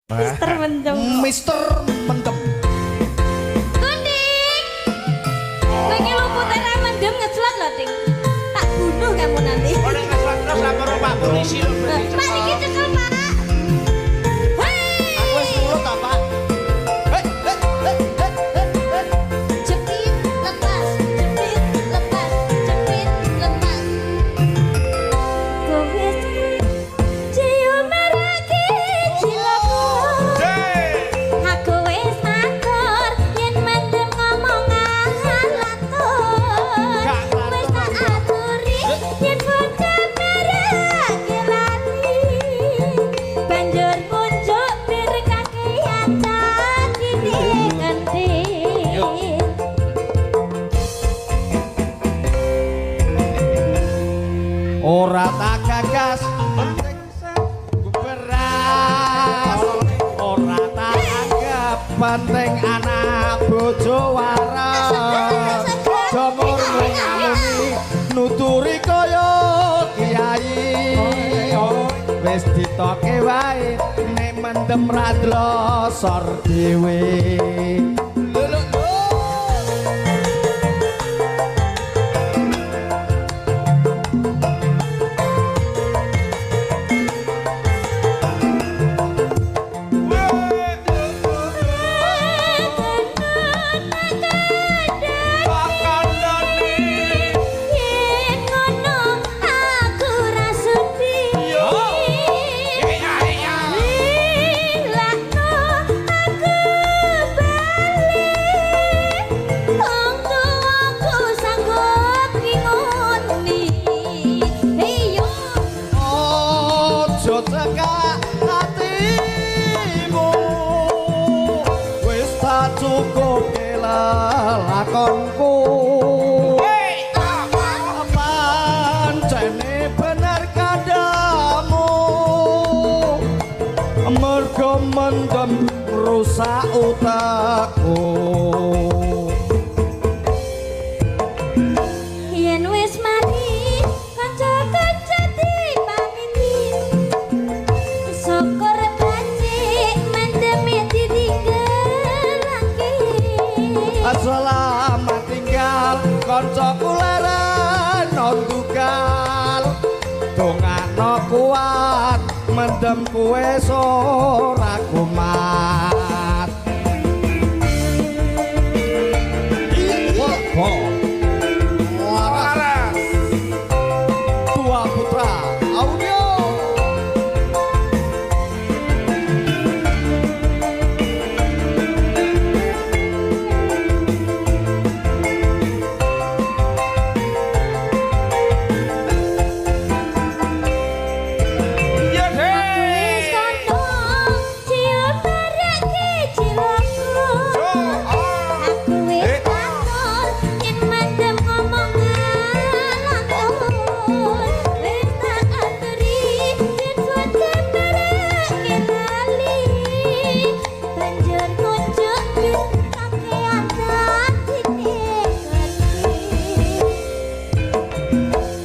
Mister Mendem. Mister Mendem. Kunding. Kowe iki lupute ra mendem ngeslot lho, Ding. Tak bunuh kamu nanti. Ora ngeslot terus lapor Pak polisi lho. Pak, iki cekel, Pak. Hei. Aku wis mulut ta, Pak? Hei, hei, hei, hei, hei, hei. Jepit lepas, jepit lepas, jepit lepas. Kowe cium marake cilaka. Aku wis matur yen mendem ngomong ngalantur. Wis tak aturi yen bocah marake lali. Banjur munjuk bir kakean cacine ngendi. Ora tak gagas penting beras. Ora tak anggap penting anak bojo waras. Jamur ngamuni nuturi kaya kiai. Wis ditoke wae nek mendem ra dlosor dhewe. Lho lho lho. Yen ngono aku ra sudi. Lilakno aku balik. Wong tuwaku sanggup ngingoni. Iya. Aja cekak atimu. Wis tak cukupke lelakonku. Pancene bener kandhamu. Mergo mendem rusak utekku. Yen wis mari kanca-kanca dipamiti. Syukur becik mendeme ditinggalake. Selamat tinggal kancaku leren ndugal. Dongakno kuat mendem kuwe ora kumat. Waras. Dua Putra Audio. Wis kono cium barake cilaka. Aku wis matur yen mendem ngomong ngalantur. Wis tak aturi yen bocah marake lali. Banjur ngunjuk bir kakean dadine gedhe.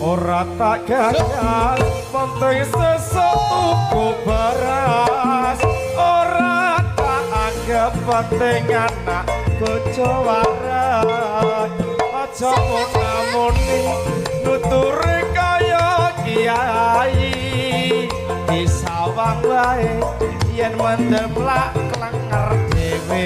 Ora tak gagas penting sesuk tuku beras. Ora tak anggap penting anak bojo waras. Aja muni nuturi kaya kiai. Disawang wae yen mendem lak klenger dhewe.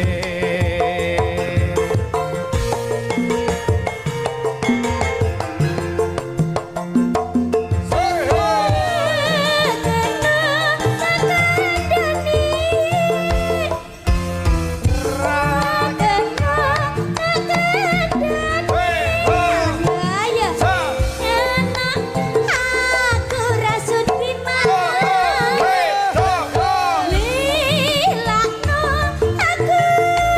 Aku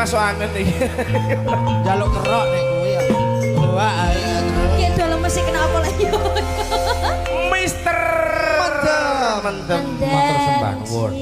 masuk angin iki. Jaluk kerok nek kuwi ya. Wah, ayo. Ki dalam mesti kena apa lagi? Mister Mendem. Mendem. Matur sembah nuwun.